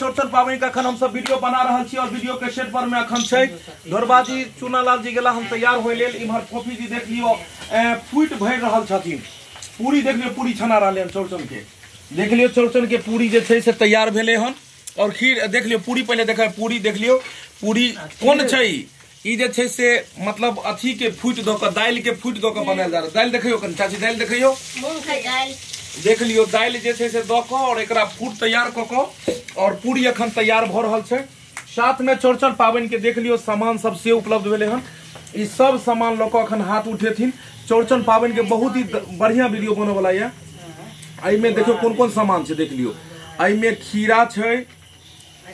चौरचन पाबनि के अखन हम सब वीडियो बना रहल छी और वीडियो के सेट पर में अखन छै ढोरबा जी चुनालाल जी गेला हम तैयार होय लेल। इम्हर फोफी जी देख लियो फूट भरि रहल छथिन। पूरी देख लियो, पूरी छना रहल हन चौरचन के। देख लियो चौरचन के पूरी जे छै से तैयार भेले हन। और खीर देख लियो, पूरी पहले देख, पूरी देख लियो, पूरी कोन छै ई जे छै से मतलब अथी के फूट दऽ के, दालि के फूट दऽ के बनायल जा रहल। दालि देखियो कनि चाची, दालि देखियो, मूंग के दालि देख लियो। दालि जे छै से दऽ कऽ और एकरा फूट तैयार कऽ कऽ और पूरी अखन तैयार भऽ रहल छै। साथ में चौरचन पाबनि के देख लियो सामान सब से उपलब्ध भेलै हन। ई सब सामान लऽ कऽ अखन हाथ उठेथिन। चौरचन पाबनि के बहुत ही बढ़िया वीडियो बनऽ वाला यऽ। एहिमे देखियौ कोन कोन सामान छै देख लियो। एहिमे खीरा छै,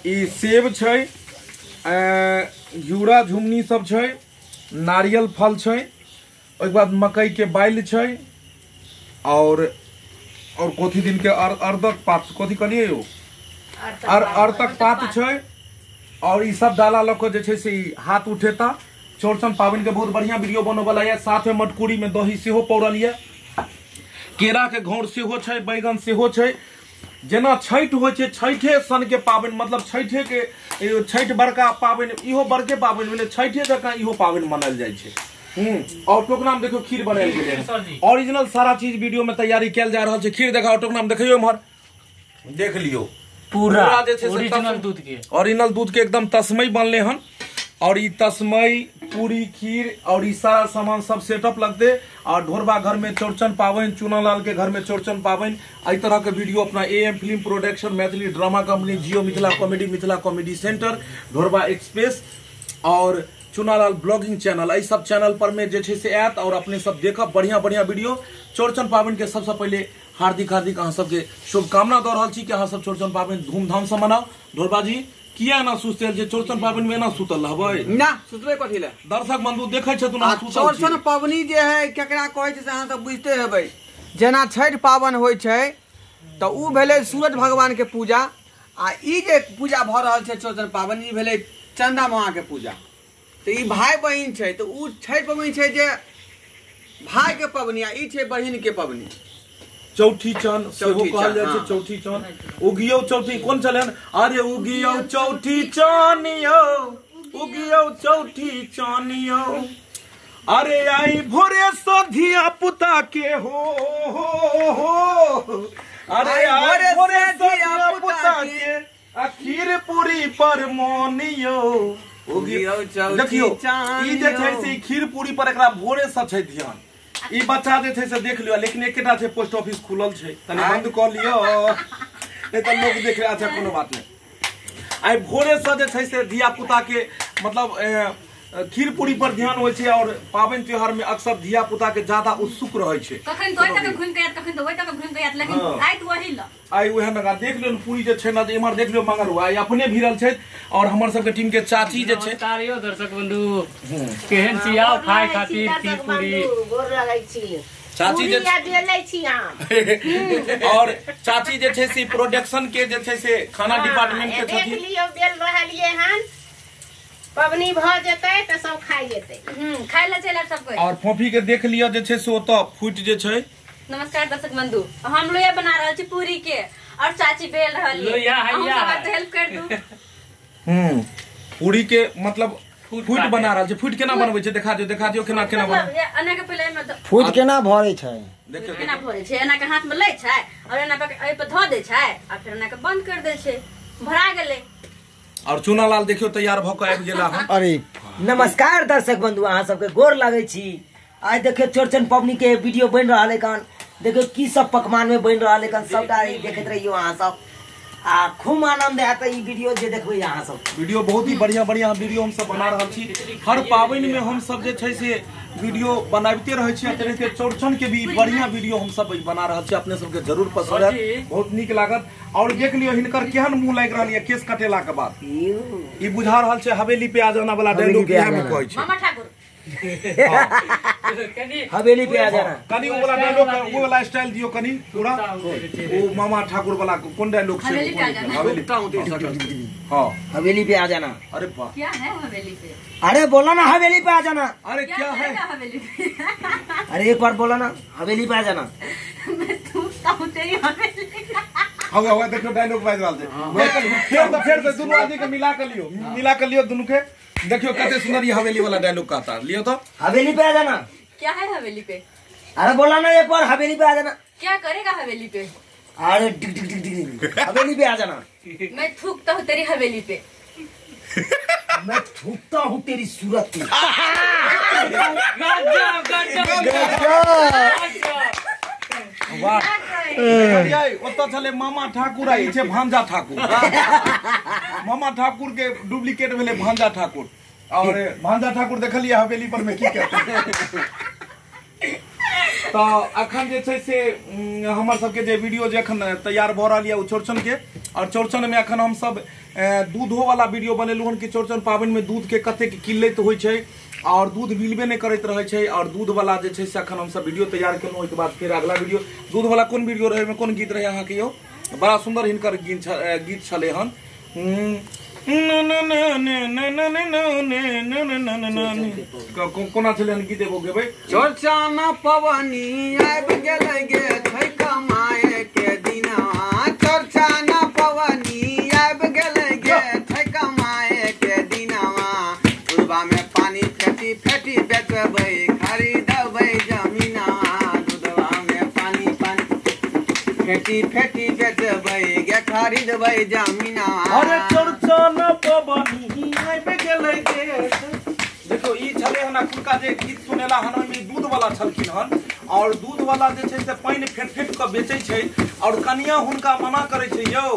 ई सेब छै, घिउरा झुमनी सब छै, नारियल फल छै, ओहिके बाद मकई के बाइल छै और कथी दिन के अर्धक पात, कथी कहलियै यौ, अर्धक पात छै। और ई सब डाला लऽ कऽ जे छै से ई हाथ उठेता। चौरचन पाबनि के बहुत बढ़िया वीडियो बनऽ वाला यऽ। साथ में मटकूरी में दही सेहो पौरल यऽ, केरा के घौर सेहो छै, बैगन सेहो छै। जेना छठि होइ छै, छठे सन के पाबनि, मतलब छठे के छठि बड़का पाबनि, इहो बड़के पाबनि भेलै, छठे जकाँ इहो पाबनि मनायल जाइ छै। और टोकना में देखियौ खीर बनायल गेलै हन। ओरिजिनल सारा चीज वीडियो में तैयारी कयल जा रहल छै। खीर देखाओ, टोकना में देखियौ, इम्हर देख लियौ पूरा जे छै से ओरिजिनल दूध के, ओरिजिनल दूध के एकदम तस्मई बनले हन। और ई तस्मई पूरी खीर और ई सारा सामान सब सेटअप लगते। और ढोरबा घर में चौरचन पाबनि, चुनालाल के घर में चौरचन पाबनि, एहि तरह के वीडियो अपना A M film production, Maithili drama company, Jio Mithila comedy, Mithila comedy centre, Dhorba express और चुनालाल ब्लॉगिंग चैनल, एहि सब चैनल पर में जे छै से आयत और अपने सब देखब बढ़िया बढ़िया वीडियो। चौरचन पाबनि के सबसे पहिले हार्दिक हार्दिक अहाँ सबके शुभकामना दऽ रहल छी कि अहाँ सब चौरचन पाबनि धूमधाम से मनाउ। ढोरबा जी किया एना सुतल छै? चौरचन पाबनि में एना सुतल रहबै ना, सुतबै कथी ले? दर्शक बंधु देखै छथुन अहाँ सुतल छी। चौरचन पाबनि जे है केकरा कहै छै से अहाँ सब बुझते हेबै। जेना छठि पाबनि होइ छै तऽ उ भेलै सूरज भगवान के पूजा, आ ई जे पूजा भऽ रहल छै चौरचन पाबनि, ई भेलै चंदा मामा के पूजा। तऽ ई भाई बहिन छै, तऽ उ छठि पाबनि छै जे भाई के पाबनि, आ ई छै बहिन के पाबनि। चौठी चान सेहो कहल जाइ छै, चौठी चान, उगियौ चौठी, कोन छलै? अरे उगियौ चौठी चानियौ, उगियौ चौठी चानियौ, अरे आई भोरे सँ धिया पुता के हो, हो, अरे आई भोरे सँ धिया पुता के आ खीर पूरी पर मोनियौ। उगियौ चौठी। देखियौ ई जे छै से खीर पूरी पर एकरा भोरे सँ छै ध्यान। ई बच्चा जे छै से देख लियो, लेकिन एकेटा छै पोस्ट ऑफिस खुलल छै, तनी बंद कऽ लियो, नहीं तऽ लोग देख। अच्छा कोनो बात नहीं। आइ भोरे से जे छै से धिया पुता के मतलब खीर पूरी पर ध्यान होइ छै। और पाबनि त्योहार में अक्सर धिया पुता के ज्यादा उत्सुक रहै छै। कखन तो ओइ तक घुमि के आयत, कखन तो ओइ तक घुमि के आयत, लेकिन आइ तऽ वही ल आइ उएह नगा देख लियौ। पूरी जे छै ने इम्हर देख लियौ, मगर आइ अपने भिड़ल छै। और हमर सबके टीम के चाची जे छै। नमस्कार यौ दर्शक बंधु, केहन छी? आउ खाय खातिर खीर पूरी। गोर लगै छी चाची जे बेलै छी हम। और चाची जे छै से प्रोडक्शन के जे छै से खाना डिपार्टमेंट के छथिन। देख लियौ बेल रहलियै हन, पबनी भऽ जेतै तऽ सब खाइ जेतै, खाइ लए चलि आयब सब कोइ। और फोफी के देख लियौ जे छै से ओतऽ फूटि जे छै। नमस्कार दर्शक बंधु, हम लोहिया बना रहल छी पूरी के और चाची बेल रहल लोहिया है, हेल्प कर दू। पूरी के मतलब फूट बना रहल छै। फूट केना बनबै छै देखा दियौ, देखा दियौ केना केना बनबै। एना के पहिले एहिमे फूट केना भरै छै देखियौ, केना भरै छै। एना के हाथ में लै छै और एना पर एहि पर धऽ दै छै आ फेर एना के बंद कर दै छै, भरा गेलै। और चुनालाल देखियौ तैयार भऽ कऽ आबि गेला हन। अरे नमस्कार दर्शक बंधु, अहाँ सबके गोर लागै छी। आइ देखियौ चौरचन पबनी के वीडियो बनि रहल है कन, देखियौ की सब पकवान में बनि रहल है कन, सबटा देखैत रहियौ अहाँ सब आ खूब आनंद आयत ई वीडियो जे देखबै अहाँ सब। वीडियो बहुत ही बढ़िया बढ़िया वीडियो हम सब बना रहल छी। हर पाबनि में हम सब जे छै से वीडियो बनाबिते रहै छी। तेनाहिते चौरचन के भी बढ़िया वीडियो हम सब बना रहल छी, अपने सबके जरूर पसंद आयत, बहुत नीक लागत। और देख लियौ हिनकर केहन मुंह लागि रहल यऽ केस कटेला के बाद। ई बुझा रहल छै हवेली पे आ जाना वाला डायलॉग इएह में कहै छै। मामा ठाकुर हवेली पे आ जाना, कनी वो वाला डायलॉग, वो वाला स्टाइल दियो कनी पूरा। वो मामा ठाकुर वाला कौन डायलॉग छै? हवेली हां, हवेली पे आ जाना। अरे वाह, क्या है हवेली पे? अरे बोला ना हवेली पे आ जाना। अरे क्या है हवेली पे? अरे एक बार बोला ना हवेली पे आ जाना। मैं थूकता हूं तेरी हवेली। हवा हवा देखियो डायलॉग बाजि रहल छै। फेर से दुनू आदमी के मिला के लियो, मिला के लियो दुनू के। देखियो कते सुंदर ये हवेली वाला डायलॉग कहता। लियो तो हवेली पे आ जाना। क्या है हवेली पे? अरे बोला ना एक बार, हवेली पे आ जाना। क्या करेगा हवेली पे? अरे डिग डिग डिग डिग, हवेली पे आ जाना। मैं थूकता हूँ तेरी हवेली पे। मैं थूकता हूँ तेरी सूरत पे। वाह ओतऽ छलै मामा ठाकुर आ ई छै भांजा ठाकुर। मामा ठाकुर के डुप्लीकेट भेलै भांजा ठाकुर। और भांजा ठाकुर देखलियै हवेली पर में की कहते। तऽ अखन जे छै से हमर सबके जे वीडियो जे अखन तैयार भऽ रहल यऽ ओ चौरचन के। और चौरचन में अखन हमसब दूधो वाला वीडियो बनेलहुँ हन कि चौरचन पाबनि में दूध के कतेक किल्लत होइ छै और दूध मिलबे नहि करैत रहै छै। और दूध वाला जे छै से अखन हमसब वीडियो तैयार केलहुँ। ओहिके बाद फेर अगला वीडियो दूध वाला कोन वीडियो रहै, ओहिमे कोन गीत रहै अहाँके यौ? बड़ा सुंदर हिनकर गीत छलै हन। कोना छलै हन गीत एगो गेबै? चौरचन पबनी आबि गेलै गे छै कमाए के दिनवा। चौरचन पबनी आबि गेलै गे छै कमाए के दिनवा। दूधबा में पानी फेटी फेटी बेचबै खरीदबै जमीनवा। दूधबा में पानी पानी फेटी फेटी बेचबै गे खरीदबै जमीनवा। अरे चौरचन पबनी आबि गेलै गे। देखो ई छलै हन अखुनका जे गीत सुनेला हन ओहिमे दूध वाला छलखिन हन। और दूध वाला जे छै से पानि फेट फेट कऽ बेचै छै और कनिया हुनका मना करै छै, यौ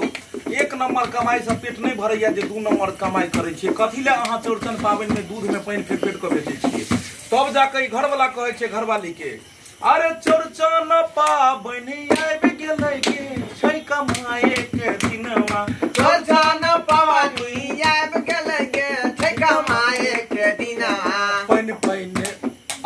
एक नंबर कमाई से पेट नहीं भरैया जे 2 नंबर कमाई करै छियै, कथी लए अहाँ चौरचन पाबनि में दूध में पानि फेट फेट कऽ बेचै छियै? तब जाके घर वाला कहै छै घरवाली के, अरे चौरचन पाबनि आबि गेलै गे छै कमाए के दिनवा। चौरचन पाबनि आबि गेलै गे छै कमाए के दिनवा। पानि पानि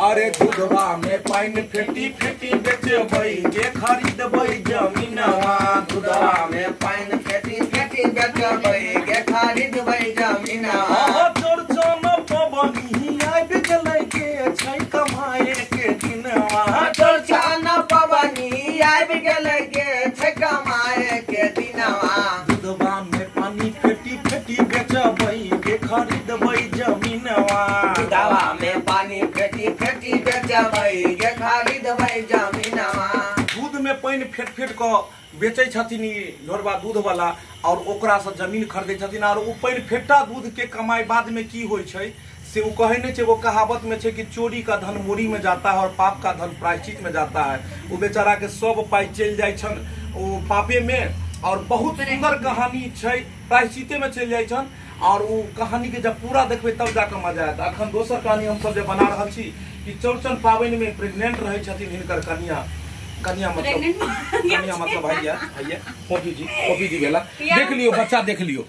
अरे दूधवा में पानि फेटी फेटी बेचबै गे खरीदबै जमीनवा। दूधवा में पानि फेटी फेटी बेचबै गे खरीदबै जमीनवा। चौरचन पबनी आबि गेलै गे छै कमाए के दिनवा। चौरचन पबनी आबि गेलै गे छै कमाए के दिनवा। दूधवा में पानि फेटी फेटी बेचबै गे खरीदबै जमीनवा। दूधवा में पानि फेटी फेटी बेचबै गे खरीदबै जमीनवा। दूध में पानि फेट फेट कऽ बेचै छथिन ई ढोरबा दूध वाला और ओकरा से जमीन खरीदै छथिन। और ओ पानि फेटा दूध के कमाई बाद में की होइ छै से ओ कहै नहि छै। वो कहावत में छै कि चोरी का धन मोरी में जाता है और पाप का धन प्रायश्चित में जाता है। ओ बेचारा के सब पाइ चलि जाइ छनि ओ पापे में। और बहुत सुंदर कहानी छै, प्रायश्चिते में चलि जाइ छनि। और वो कहानी के जब पूरा देखबै तब जाके मजा आयत। अखन दोसर कहानी हमसब जे बना रहल छी कि चौरचन पाबनि में प्रेग्नेंट रहै छथिन हिनकर कनिया। कनिया मतलब कनिया मतलब भैया भैया फोफी जी, फोफी जी भेला। देख लियो बच्चा, देख लियो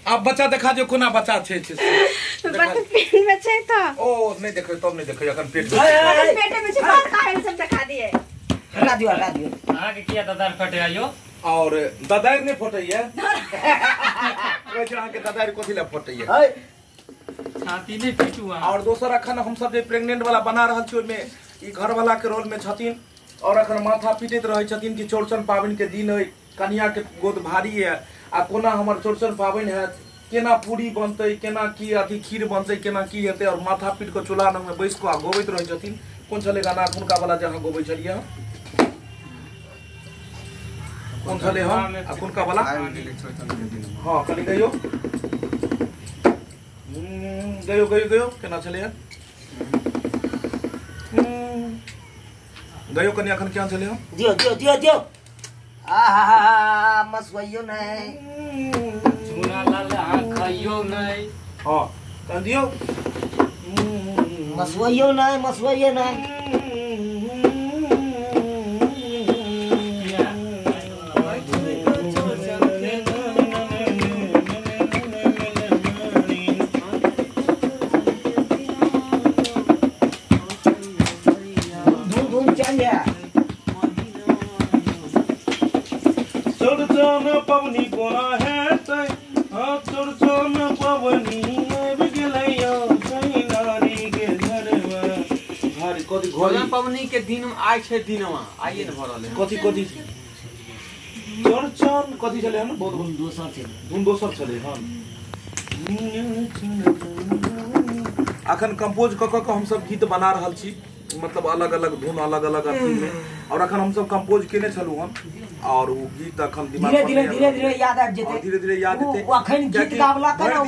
आप बच्चा देखा दियो कोना बच्चा छै छै पेट में छै त ओ नहीं देखै तब नहीं देखै अखन पेट पेट में छै बात काहे सब देखा दिए। हटा दियो हटा दियो। अहाँ के किया ददार फटे आयो? और ददार नहीं फटैया कहै छै अहाँ के ददार कथी लए फटैया? छाती नहीं पीटू। और दोसर अखन हम सब जे प्रेग्नेंट वाला बना रहल छी ओहिमे ई घर वाला के रोल में छथिन और अखन माथा पीटैत रहै छथिन कि चौरचन पाबनि के दिन है, कनिया के गोद भारी है आ कोना हमर चौरचन पाबनि हैत, केना पूरी बनतै, केना की अथी खीर बनतै, केना की हेतै। और माथा पीट कऽ चूल्हा लग में बैस कऽ आ गबैत रहै छथिन। कोन छलै गाना अखुनका वाला जे अहाँ गबै छलियै? कोन छलै हन अखुनका वाला? हाँ कनि गइयो गयो गयो गयो केना छलै हन गयो कनि अखन केना छलै हन? दियो दियो दियो दियो। आहा मसवइयो नहीं चूना लाल अहाँ खाइयो नहीं। हाँ कह दियो मसवइयो नहीं मसवइयो नहीं। चौरचन पबनी कोना हेतै, चौरचन पबनी आबि गेलै नारी के घरवा। घरी कथी घरी पबनी के दिन आइ छै दिनवा आइए ने भरल है कथी कथी चौरचन चौरचन कथी छलै हन बहुत धुन दोसर छलै, धुन दोसर छलै हन। अखन कंपोज क क हमसब गीत बना रहल छी, मतलब अलग अलग धुन अलग अलग अथी में। और अखन हमसब कंपोज केने छलहुँ हन और वो गीत अखन दिमाग धीरे धीरे धीरे धीरे याद आबि जेतै, धीरे धीरे याद एतै। ओ अखन गीत गाबला के ना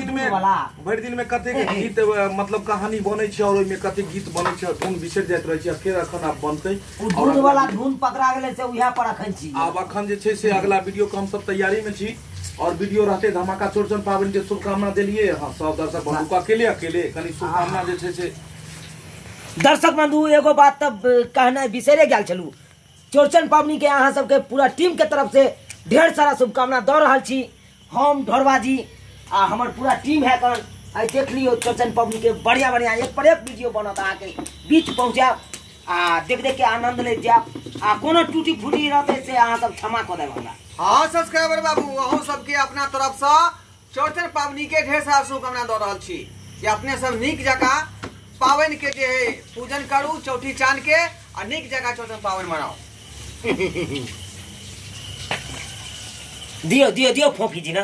भरि दिन में कतेक गीत मतलब कहानी बनै छै और ओहिमे कतेक गीत बनै छै, धुन बिसरि जाइत रहै छै। फेर अखन आब बनतै ओ दूध वाला धुन पकड़ा गेलै से उएह पर अखन छी। आब अखन जे छै से अगला वीडियो के हमसब तैयारी में छी और वीडियो रहते धमाका। चौरचन पाबनि के शुभकामना देलिए हाँ सब दर्शक बंधु को, अकेले अकेले कनि शुभकामना जे छै से। दर्शक बंधु एगो बात तब कहना बिसरे गेल छलू, चौरचन पाबनि के अहाँ सबके पूरा टीम के तरफ से ढेर सारा शुभकामना दऽ रहल छी। हम ढोरबाजी आ हमर पूरा टीम है कन आइ देख लियौ चौरचन पाबनि के बढ़िया बढ़िया एक पर एक वीडियो बनत, अहाँके बीच पहुँचायब आ देख देख के आनंद ले जायब। आ कोनो टूटी फूटी रहतै से अहाँ सब क्षमा कऽ देब हमरा। हाँ सब्सक्राइबर बाबू अहूँ सबके अपना तरफ से चौरचन पाबनि के ढेर सारा शुभकामना दऽ रहल छी कि अपने सब नीक जकाँ पाबनि के जे है पूजन करू चौठी चांद के आ नीक जकाँ चौरचन पाबनि मनाउ। दियो दियो दियो फोफी जी ना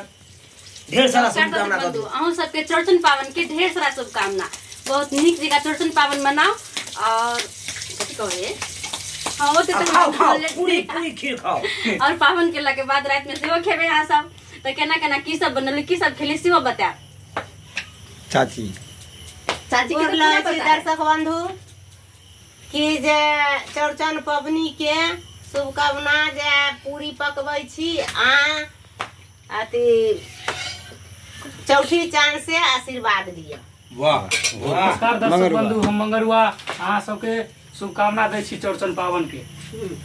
ढेर सारा शुभकामना दऽ दियौ। अहूँ सबके चौरचन पाबनि के ढेर सारा शुभकामना, बहुत नीक जकाँ चौरचन पाबनि मनाउ। और कथी कहै हाँ वो तो खाओ खाओ पूरी पूरी खीर खाओ। और पाबनि केला के बाद रात में सेहो खेबै अहाँ सब, तऽ केना केना की सब बनल की सब खेली सेहो बतायब। चाची चाची के छी दर्शक बंधु कि जे चौरचन पबनी के शुभकामना, जे पूरी पकबै छी आ अथी चौठी चांद से आशीर्वाद दिअ। वाह नमस्कार दर्शक बंधु, हम मंगरुआ अहाँ सबके शुभकामना दै छी चौरचन पाबनि के।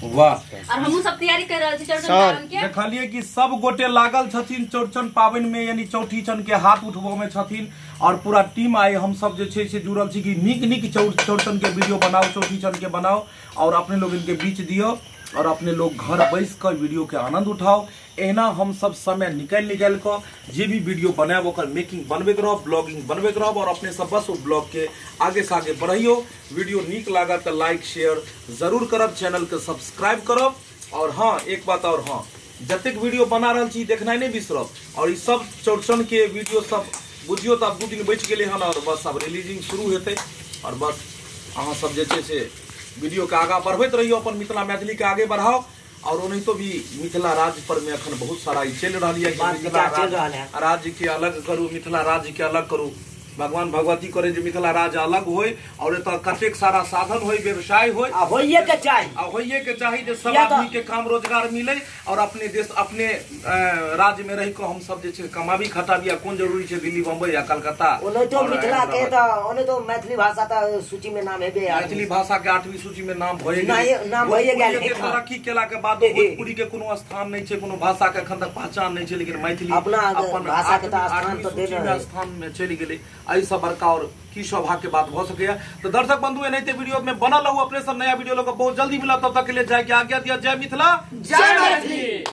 वाह और हमहूँ सब तैयारी कर रहल छी चौरचन पाबनि के। देखलिए कि सब गोटे लागल छथिन चौरचन पाबनि में, यानी चौठी चन के हाथ उठबो में छथिन और पूरा टीम आइ हम सब जे छै से जुड़ल छी कि नीक नीक चौरचन के वीडियो बनाओ, चौठी चन के बनाओ और अपने लोग इनके बीच दियो और अपने लोग घर बैस कर वीडियो के आनंद उठाओ। एना हम सब समय निकालि निकालि कऽ जे भी वीडियो बनायब ओकर मेकिंग बनबैत रहब, ब्लॉगिंग बनबैत रहब और अपने सब बस ओ ब्लॉग के आगे से आगे बढ़ियो। वीडियो नीक लागत तऽ लाइक शेयर जरूर करब, चैनल के सब्सक्राइब करब। और हाँ एक बात और, हाँ जतेक वीडियो बना रहल छी देखनाइ नहि बिसरब। और ई सब चौरचन के वीडियो सब बुझियो तऽ आब 2 दिन बचि गेलै हन और बस आब रिलीजिंग शुरू हेतै और बस अहाँ सब जे छै से वीडियो के आगा बढ़बैत रहियो, अपन मिथिला मैथिली के आगे बढ़ाओ। और ओनाहितो भी मिथिला राज्य पर में अखन बहुत सारा ई चलि रहल यऽ, मिथिला राज्य के अलग करू, मिथिला राज्य के अलग करू। भगवान भगवती करे जे मिथिला राज्य अलग होय और एतऽ कतेक सारा साधन होय, व्यवसाय होय आ होइए के चाही, आ होइए के चाही जे सब आदमी के काम रोजगार मिले और अपने देश अपने राज्य में रहि कऽ हम सब जे छै कमाबी खटाबी। आ कोन जरूरी छै दिल्ली बम्बई या कलकत्ता। ओनाहितो मिथिला के तऽ ओनाहितो मैथिली भाषा तऽ सूची में नाम हेबे, मैथिली भाषा के 8वीं सूची में नाम भए गेल, नाम भए गेल। तरक्की केला के बाद भोजपुरी के कोनो स्थान नहि छै, कोनो भाषा के अखन तक पहचान नहि छै, लेकिन मैथिली अपना भाषा के तऽ स्थान तऽ देने स्थान में चलि गेलै। एहि सब बड़का और की सौभाग्य के बात भऽ सकैया। तो दर्शक बंधु एनाहिते वीडियो में बनल रहू, अपने सब नया वीडियो लऽ कऽ बहुत जल्दी मिलब। तब तक के लिए जाय के आज्ञा दिया। जय मिथिला, जय मैथिली।